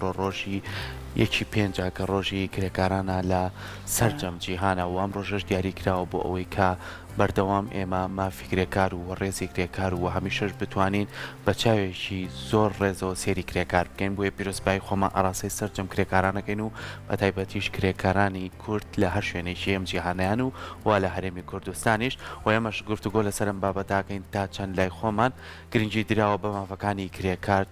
ئەمڕۆ ڕۆژی یەکی پێنجە کە ڕۆژی کرێکارانە لە سەرجەم جیهانە و ئەم ڕۆژەش دیاری کراوە بۆ ئەوەی کە بەردەوام ئێمە مافی کرێکار و ڕێزی کرێکار و هەمیشەش بتوانین بە چاوێکی زۆر ڕێزەوە سەیری کرێکار بکەین بۆیە پیرۆزبایی خۆمان ئاراستەی سەرجەم کرێکاران ئەکەین و بە تایبەتیش کرێکارانی کورد لە هەر شوێنێکی ئەم جیهانەیان و وا لە هەرێمی کوردستانیش و ئێمەش گفتوگۆ لەسەر ئەم بابەتە ئەکەین تا چەند لای خۆمان گرنگی دراوە بە مافەکانی کرێکار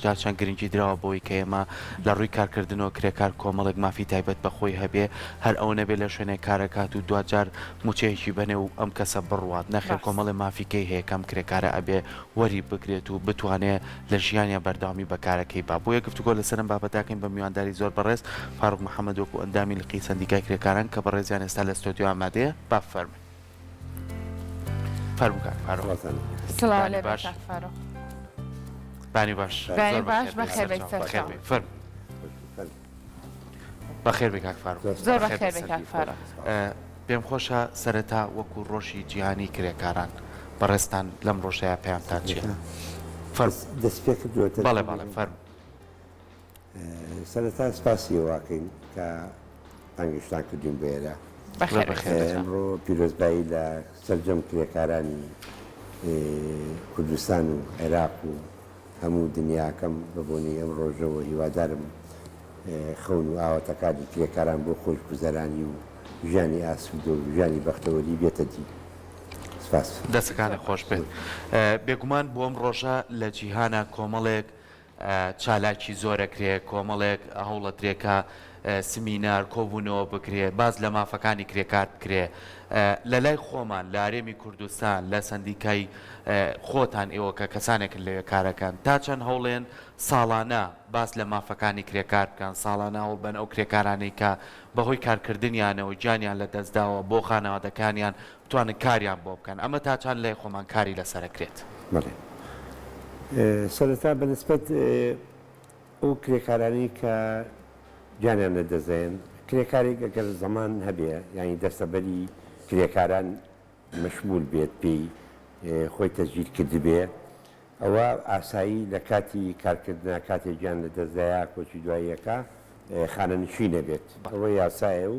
تا چەند گرنگی دراوە بەوەی کە ئێمە لە ڕووی کارکردنەوە کرێکار کۆمەڵێک مافی تایبەت بە خۆی هەبێ هەر ئەوە نەبێ لە شوێنێک کارەکات و دواجار موچەیەکی بەنێ و ئەم کەسە بڕوات نەخێر ڕاست. کۆمەڵێ مافی کەی هەیە کە ئەم کرێکارە ئەبێ وەری بگرێت و بتوانێ لە ژیانیا بەردەوامی بە کارەکەی با بۆیە گفتوگۆ لەسەر ئەم بابەتە ئەکەین بە میوانداری زۆر بەڕێز فاروق محەمەد وەکو ئەندامی لقی سەندیکای کرێکاران کە بەڕێزیان ئێستا لە ستۆدیۆ ئامادەیە با بفەرموون. فەرموو کاک فاروق. سڵاوتان لێبێ. سڵاو بانی لێبێ باش. کاک فاروق. بانی باش. بانی زۆر باش بەخێر بێی بەخێر بێی سەرچاو. سەرچاو. بەخێر بێی. فەرموو. فەرموو. بەخێر بێی کاک فاروق. زۆر زۆر سپاس. بەخێر بەخێر بێی بێی کاک سەرچاو. فاروق. پێم خۆشە سەرەتا وەکو ڕۆژی جیهانی کرێکاران بەڕێزتان لەم ڕۆژەیا پەیامتان چیە؟ فەرموو. دەست پێ کردووە بەڵێ بەڵێ فەرموو. سەرەتا سپاسی ئێوە ئەکەین کە بانگێشتان کردوین بۆ ئێرە. بەخێر بێی. ئەمڕۆ پیرۆزبایی لە سەرجەم کرێکارانی کوردستان و عێراق و هەموو دنیاکەم بە بۆنەی ئەم ڕۆژەوە هیوادارم خەون و ئاواتەکانی کرێکاران بۆ خۆشگوزەرانی و ژیانی ئاسوودە و ژیانی بەختەوەری بێتە دی. سپاس. دەستەکانت خۆش بێت. بێگومان بۆ ئەم ڕۆژە لە جیهانا کۆمەڵێک چالاکی زۆر ئەکرێ، کۆمەڵێک هەوڵەدرێ کە سمینار، کۆبوونەوە بکرێ، باس لە مافەکانی کرێکار بکرێ. لە لای خۆمان لە هەرێمی کوردستان لە سەندیکای خۆتان ئێوە کە کەسانێکن لەوێ کارەکەن تا چەند هەوڵێن ساڵانە باس لە مافەکانی کرێکار بکەن، ساڵانە هەوڵبەن ئەو کرێکارانەی کە بەهۆی کارکردنیانەوە گیانیان لە دەستداوە بۆ خانەوادەکانیان بتوانن کاریان بۆ بکەن، ئەمە تا چەند لای خۆمان کاری لەسەر ئەکرێت؟ بەڵێ. سەرەتا بە نسبەت ئەو کرێکارانەی کە گیانیان لە دەست دەیەن، کرێکارێک ئەگەر زەمان هەبێ یانی دەستەبەری کرێکاران مەشمول بێت پێی خۆی تەسجیل کردبێ ئەوە ئاسایی لە کاتی کارکردنا کاتێ گیان لە دەست دایە کۆچی دواییەکە خانەنشین ئەبێت ئەوە یاسایە و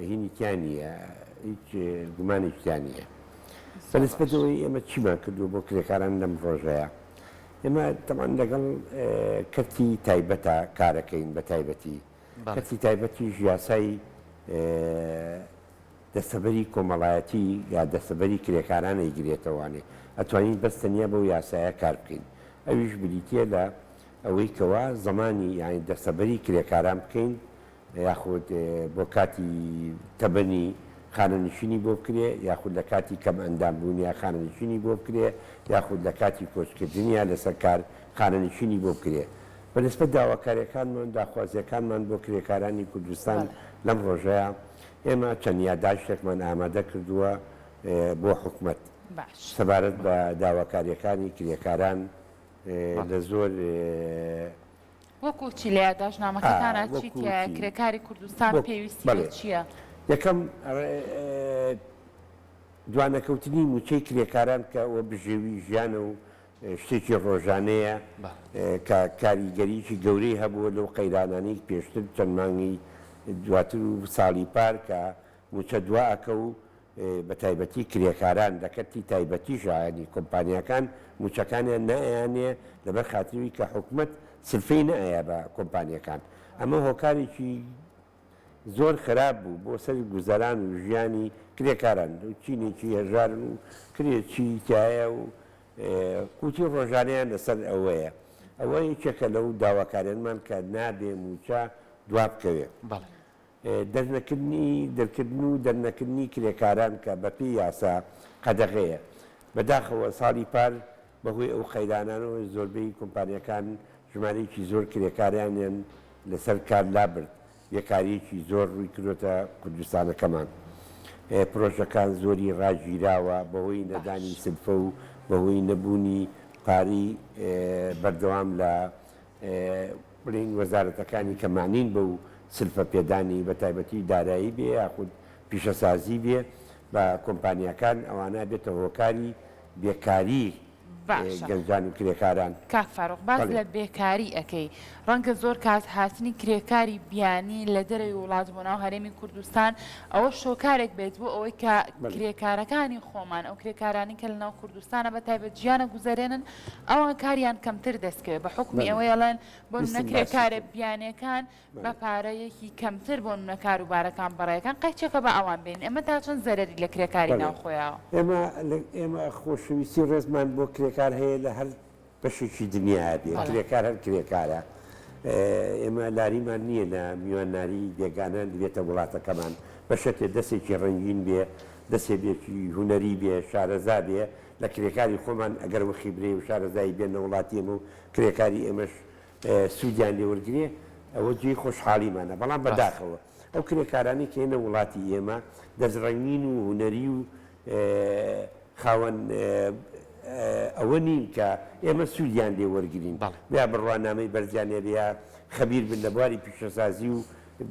هینی تیا نییە هیچ گومانێکی تیا نییە بە نسبەت ئەوەی ئێمە چیمان کردووە بۆ کرێکاران لەم ڕۆژەیە ئێمە تەمان لەگەڵ کەرتی تایبەتە کارەکەین بە تایبەتی کەرتی تایبەتیش یاسای دەستەبەری کۆمەڵایەتی یا دەستەبەری کرێکاران ئەیگرێتەوانێ ئەتوانین بەس تەنیا بەو یاسایە کار بکەین ئەویش بریتیە لە ئەوەی کەوا زەمانی یانی دەستەبەری کرێکاران بکەین یاخود بۆ کاتی تەمەنی خانەنشینی بۆ بکرێ یاخود لە کاتی کەم ئەندام بوونیا خانەنشینی بۆ بکرێ یاخود لە کاتی کۆچکردنیا لەسەر کار خانەنشینی بۆ بکرێ بە نسبەت داواکاریەکانمان داخوازیەکانمان بۆ کرێکارانی کوردستان لەم ڕۆژەیا ئێمە چەند یاداشتێکمان ئامادە کردووە بۆ حکومەت سەبارەت بە داواکاریەکانی کرێکاران لە زۆر وەکو چی لە یاداشتنامەکەتانا چی تیایە کرێکاری کوردستان پێویستی بە چییە؟ یەکەم دوانەکەوتنی مووچەی کرێکاران کە ئەوە بژێوی ژیانە و شتێکی ڕۆژانەیە کە کاریگەریی گەورەی هەبووە لەو قەیرانانەی پێشتر چەند مانگی دواتر و ساڵی پار کە مووچە دوا ئەکەو بە تایبەتی کرێکاران لە کەرتی تایبەتیشا یانی کۆمپانیاکان مووچەکانیان نائەیانێ لەبەر خاتری کە حکومەت سلفەی نەئەیا بە کۆمپانیەکان ئەمە هۆکارێکی زۆر خراپ بوو بۆ سەر گوزەران و ژیانی کرێکاران چینێکی هەژارن و کرێچی تایە و قوتی ڕۆژانەیان لەسەر ئەوەیە ئەوە یەکێکە لەو داواکاریانمان کە نابێ مووچە دوابکەوێ. دەرنەکردنی دەرکردن و دەرنەکردنی کرێکاران کە بەپێی یاسا قەدەغەیە. بەداخەوە ساڵی پار بەهۆی ئەو قەیرانانەوە زۆربەی کۆمپانیاکان ژمارەیەکی زۆر کرێکارانیان لەسەر کار لابرد، بێکارییەکی زۆر ڕووی کردۆتە کوردستانەکەمان. پرۆژەکان زۆری ڕاگیراوە بەهۆی نەدانی سلفە و بەهۆی نەبوونی پارەی بەردەوام لە بڵێین وەزارەتەکانی کە مەعنین بەو سلفە پێدانی بە تایبەتی دارایی بێ یاخود پیشەسازی بێ بە کۆمپانیاکان ئەوانە بێتە هۆکاری بێکاری. باشە. گەنجان و کرێکاران. کاک فاروق باس بەڵێ. لە بێکاری ئەکەی ڕەنگە زۆر کات هاتنی کرێکاری بیانی لە دەرەوی وڵات بۆ ناو هەرێمی کوردستان ئەوەش هۆکارێک بێت بۆ ئەوەی کە بەڵێ. کرێکارەکانی خۆمان ئەو کرێکارانی کە لەناو کوردستانە بە تایبەت ژیانە گوزەرێنن ئەوان کاریان کەمتر دەستکەوێت بە حوکمی بەڵێ. ئەوەی ئەڵێن بۆ نمونە ویستم باسی کرێکارە بکەم. بیانیەکان بە بەڵێ. پارەیەکی کەمتر بۆ نمونە کاروبارەکان بەڕێکەن قەیچەکە با ئەوان بێنین ئەمە تا چەند زەرەری لە کرێکاری بەڵێ. ناوخۆیاوە؟ ئێمە لە ئێمە خۆشەویستی و ڕێزمان بۆ کرێکار هەیە لە هەر بەشێکی دنیایا بێ بەڵێ. کرێکار هەر کرێکارە ئێمە لاریمان نییە لە میوانناری بێگانە بێتە وڵاتەکەمان بە شەرتێ دەسێکی ڕەنگین بێ دەسێبێکی هونەری بێ شارەزا بێ لە کرێکاری خۆمان ئەگەر وخیبرەی و شارەزایی بێنە وڵاتی ئێمە و کرێکاری ئێمەش سوودیان لێ وەرگرێ ئەوە جێی خۆشحاڵیمانە بەڵام ڕاستە. بەداخەوە ئەو کرێکارانەی کە یەنە وڵاتی ئێمە دەستڕەنگین و هونەری و خاوەن ئەوە نین کە ئێمە سوودیان لێ وەرگرین بەڵێ. یا بڕوانامەی بەرزیان هەبێ یا خەبیر بن لە بواری پیشەسازی و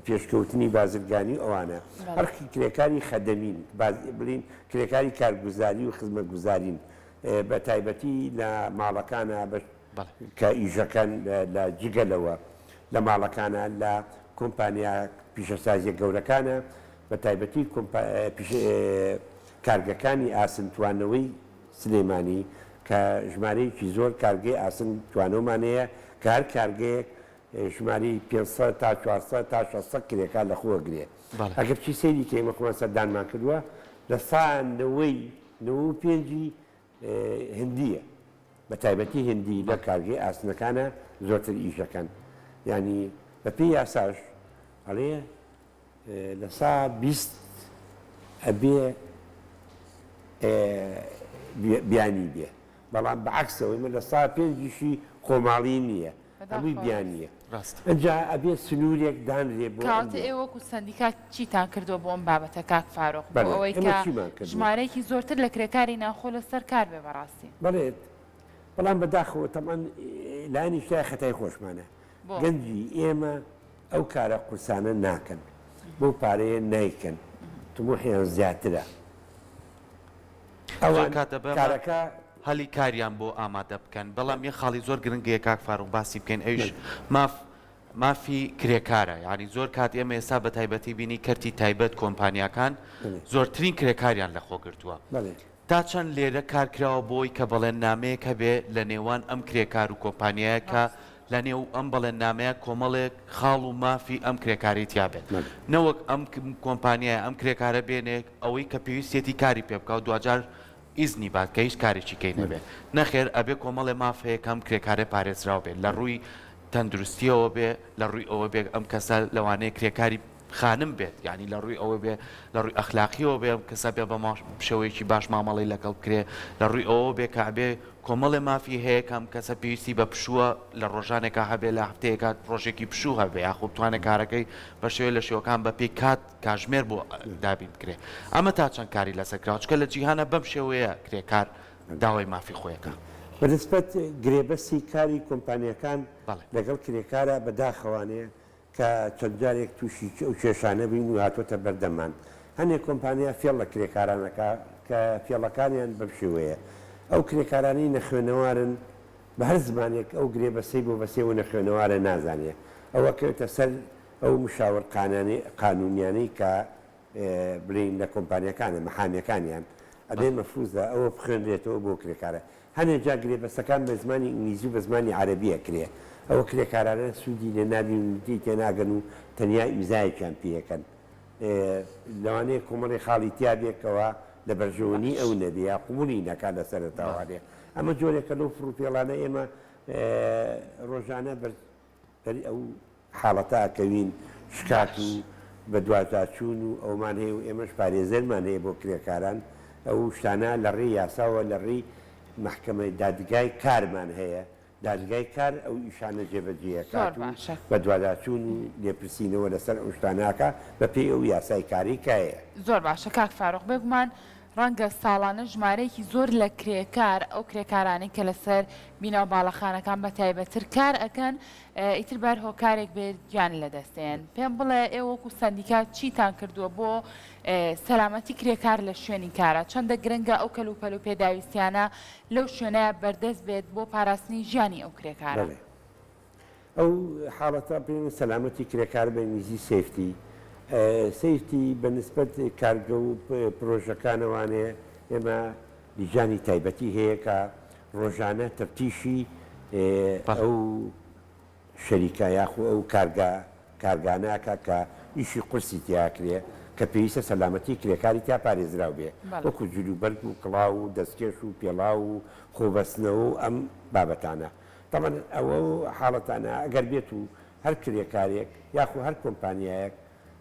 پێشکەوتنی بازرگانی و ئەوانە بەڵێ. هەر کرێکاری خەدەمین باز بڵێین کرێکاری کارگوزاری و خزمەتگوزارین بە تایبەتی لە ماڵەکانا بە بەڵێ. کە ئیشەکەن لە جگە لەوە لە ماڵەکانا لە کۆمپانیا پیشەسازیە گەورەکانە بە تایبەتی کارگەکانی ئاسن توانەوەی سلێمانی کە ژمارەیەکی زۆر کارگەی ئاسن توانەوەمان هەیە کە هەر کارگەیەک ژمارەی 500 تا 400 تا 600 کرێکار لە خۆ ئەگرێ بەڵێ. ئەگەر بچی سەیری کەی ئێمە خۆمان سەردانمان کردووە لە سا نەوەی 95 ی هندییە بە تایبەتی هندی لە کارگەی ئاسنەکانە زۆرتر ئیش ئەکەن یانی بە پێی یاساش ئەڵێ لە سا 20 ئەبێ بیانی بێ بەڵام بە عەکسەوە ئێمە لە سا پێنجیشی خۆماڵی نییە هەمووی بیانییە ڕاستە. ئنجا ئەبێ سنوورێک دانرێ بۆ ئەم کەواتە ئێوە وەکو سەندیکا چیتان کردووە بۆ ئەم بابەتە کاک فاروق بۆ بەڵێ ئەوەی ئێمە کە چیمان کردووە؟ ژمارەیەکی زۆرتر لە کرێکاری ناوخۆ لەسەر کار بێ بەڕاستی؟ بەڵێ بەڵام بەداخەوە تەبعەن لایەنیش تایە خەتای خۆشمانە بۆ؟ گەنجی ئێمە ئەو کارە قورسانە ناکەن بەو پارەیە نایکەن تموحیان زیاترە زۆر ئەوان کات دەبێ کارەکە هەلی کاریان بۆ ئامادە بکەن بەڵام یەک خاڵی زۆر گرنگ هەیە کاک فاروق باسی بکەین ئەویش ماف مافی کرێکارە یانی زۆر کات ئێمە ئێستا بە تایبەتی بینی کەرتی تایبەت کۆمپانیاکان زۆرترین کرێکاریان لە خۆ گرتووە تا چەند لێرە کار کراوە بۆی کە بەڵێننامەیەک هەبێ لە نێوان ئەم کرێکار و کۆمپانیایە کە لە نێو ئەم بەڵێننامەیە کۆمەڵێک خاڵ و مافی ئەم کرێکارەی تیا بێت نەوەک ئەم کۆمپانیایە ئەم کرێکارە بێنێ ئەوەی کە پێویستیەتی کاری پێ بکا و دواجار ئیزنی بات کە هیچ کارێکی کەی نەبێ نەخێر ئەبێ کۆمەڵێ ماف هەیە کە ئەم کرێکارە پارێزراو بێت لە ڕووی تەندروستیەوە بێ لە ڕووی ئەوە بێ ئەم کەسە لەوانەیە کرێکاری خانم بێت یانی لە ڕووی ئەوە بێ لە ڕووی ئەخلاقیەوە بێ ئەم کەسە بێ بە شێوەیەکی باش مامەڵەی لەگەڵ بکرێ لە ڕووی ئەوە بێ کە ئەبێ کۆمەڵێ مافی هەیە کە ئەم کەسە پێویستی بە پشووە لە ڕۆژانێکا هەبێ لە هەفتەیەکا ڕۆژێکی پشوو هەبێ یاخۆ بتوانێ کارەکەی بە شێوەیە لە شێوەکان بە پێی کات کاژمێر بۆ دابین بکرێ ئەمە تا چەند کاری لەسەر کراوە چونکە لە جیهانا بەم شێوەیە کرێکار داوای مافی خۆی ئەکا. بە نسبەت گرێبەستی کاری کۆمپانیاکان بەڵێ. لەگەڵ کرێکارا بە داخەوانێ کە چەند جارێک تووشی ئەو کێشانە بووین و هاتۆتە بەردەممان هەنێ کۆمپانیا فێڵ لە کرێکاران ئەکا کە فێڵەکانیان بەم شێوەیە ئەو کرێکارانەی نەخوێنەوارن بە هەر زمانێک ئەو گرێبەستەی بۆ بەسێ و نەخوێنەوارە نازانێ ئەو ئەکەوێتە سەر ئەو مشاور قانونیانەی کە بلێین لە کۆمپانیاکانە محامیەکانیان ئەبێ مەفروزە ئەوە بخوێنرێتەوە بۆ کرێکارە هەنێ جار گرێبەستەکان بە زمانی ئینگلیزی و بە زمانی عەرەبی ئەکرێ ئەوە کرێکارانە سوودی لێ نابین و لێی تێناگەن و تەنیا ئیمزایەکیان پێ ئەکەن لەوانەیە کۆمەڵی خاڵی تیا بێ کەوا لە بەرژەوەنی ئەو نەبێ یا قبوڵی نەکا لە سەرەتاوە بێ ئەمە جۆرێکە لەو فڕوفێڵانە ئێمە ڕۆژانە بەر بەر ئەو حاڵەتە ئەکەوین شکات و بەدواداچوون و ئەومان هەیە و ئێمەش پارێزەرمان هەیە بۆ کرێکاران ئەو شتانە لە ڕێی یاساوە لە ڕێی مەحکەمەی دادگای کارمان هەیە دادگای کار ئەو ئیشانە جێبەجێ زۆر ئەکات و باشە. بەدواداچوون و لێپرسینەوە لەسەر ئەو شتانە ئەکا بە پێی ئەو یاسای کارەی کە هەیە. زۆر باشە کاک فاروق بێگومان. ڕەنگە ساڵانە ژمارەیەکی زۆر لە کرێکار، ئەو کرێکارانەی کە لەسەر بینا و باڵەخانەکان بە تایبەتتر کار ئەکەن، ئیتر بە هەر هۆکارێک بێت گیان لەدەست دەیەن. پێم بڵێ ئێوە وەکو سەندیکا چیتان کردووە بۆ سەلامەتی کرێکار لە شوێنی کارا؟ چەندە گرنگە ئەو کەلوپەل و پێداویستیانە لەو شوێنە بەردەست بێت بۆ پاراستنی ژیانی ئەو کرێکارە؟ بەڵێ. ئەو حاڵەتە پێی سەلامەتی کرێکار بە ئینگلیزی safety safety بە نسبەت کارگە و پرۆژەکانەوانێ ئێمە لیجانی تایبەتی هەیە کە ڕۆژانە تەفتیشی ئەو شەریکە یاخو ئەو کارگە کارگانە ئەکا کە ئیشی قورسی تیا ئەکرێ کە پێویستە سەلامەتی کرێکاری تیا پارێزراو بێ وەکو جلوبەرگ و کڵاو و دەستکێش و پێڵاو و خۆبەستنەوە و ئەم بابەتانە. تەبعەن ئەو حاڵەتانە ئەگەر بێت و هەر کرێکارێک یاخو هەر کۆمپانیایەک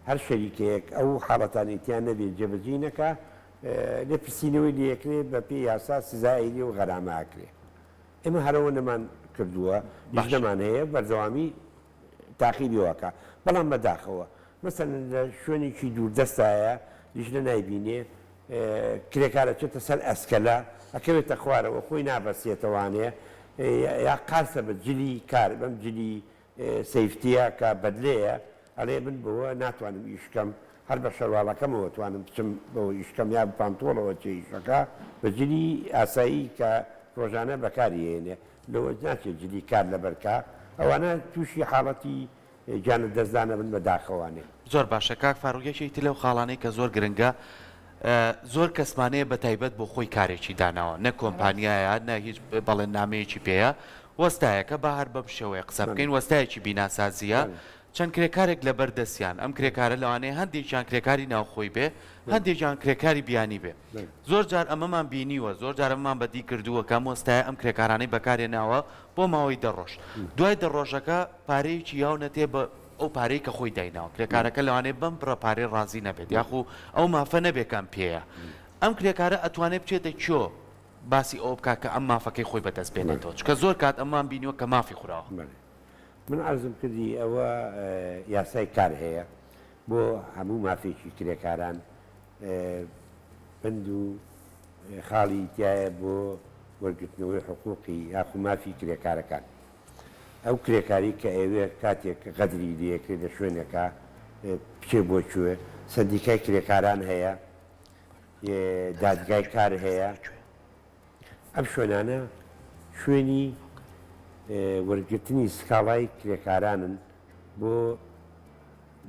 هەر شەریکەیەک ئەو حاڵەتانەی تیا نەبێ جێبەجێی نەکا لێپرسینەوەی لێ ئەکرێ بە پێی یاسا سزا ئەیرێ و غەرامە ئەکرێ. ئێمە هەر ئەوەنەمان کردووە باشە. لیژنەمان هەیە بەردەوامی تاقیبی ئەکا بەڵام بەداخەوە مەسەلەن لە شوێنێکی دووردەستایە لیژنە نایبینێ کرێکار ئەچێتە سەر ئەسکەلە ئەکەوێتە خوارەوە خۆی نابەستێتەوانێ یا قارسە بە جلی کار بەم جلی سەیفتیە کە بەدلەیە ئەڵێ من بەوە ناتوانم ئیش کەم هەر بە شەرواڵەکەمەوە توانم بچم بەوە ئیش کەم یا بە پانتۆڵەوە چێ ئیشەکە بە جلی ئاسایی کە ڕۆژانە بەکاری ئەیەنێ لەوە ناچێ جلی کار لەبەر کا ئەوانە توشی حاڵەتی گیان لە دەست دان ئەبن بە داخەوانێ. زۆر باشە کاک فاروق یەکێکی تر لەو خاڵانەی کە زۆر گرنگە زۆر کەسمان هەیە بە تایبەت بۆ خۆی کارێکی داناوە نە کۆمپانیایە نە هیچ بەڵێننامەیەکی پێیە وەستایەکە با هەر بەم شێوەیە قسە بکەین وەستایەکی بیناسازییە چەند کرێکارێک لەبەر دەستیان ئەم کرێکارە لەوانەیە هەندێکیان کرێکاری ناوخۆی بێ هەندێکیان کرێکاری بیانی بێ زۆر جار ئەمەمان بینیوە زۆر جار ئەمەمان بەدی کردووە کە ئەم وەستایە ئەم کرێکارانەی بەکارهێناوە بۆ ماوەی دە ڕۆژ دوای دە ڕۆژەکە پارەیەکی یاونەتێ بە ئەو پارەی کە خۆی دایناوە کرێکارەکە لەوانەیە بەم بڕە پارەی ڕازی نەبێت یاخو ئەو مافە نەبێت کە ئەم پێیە ئەم کرێکارە ئەتوانێت بچێتە کوێ باسی ئەوە بکات کە ئەم مافەکەی خۆی بەدەست بێنێتەوە چونکە زۆر کات ئەمەمان بینیوە کە مافی خوراوە. من عەرزم کردی ئەوە یاسای کار هەیە بۆ هەموو مافێکی کرێکاران بەند و خاڵی تیایە بۆ وەرگرتنەوەی حقوقی یاخو مافی کرێکارەکان ئەو کرێکاری کە ئەیەوێ کاتێک غەدری لێکرێ لە شوێنێکا بچێ بۆ کوێ سەندیکای کرێکاران هەیە دادگای کار هەیە ئەم شوێنانە شوێنی وەرگرتنی سکاڵای کرێکارانن بۆ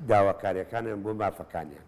داواکاریەکانیان بۆ مافەکانیان.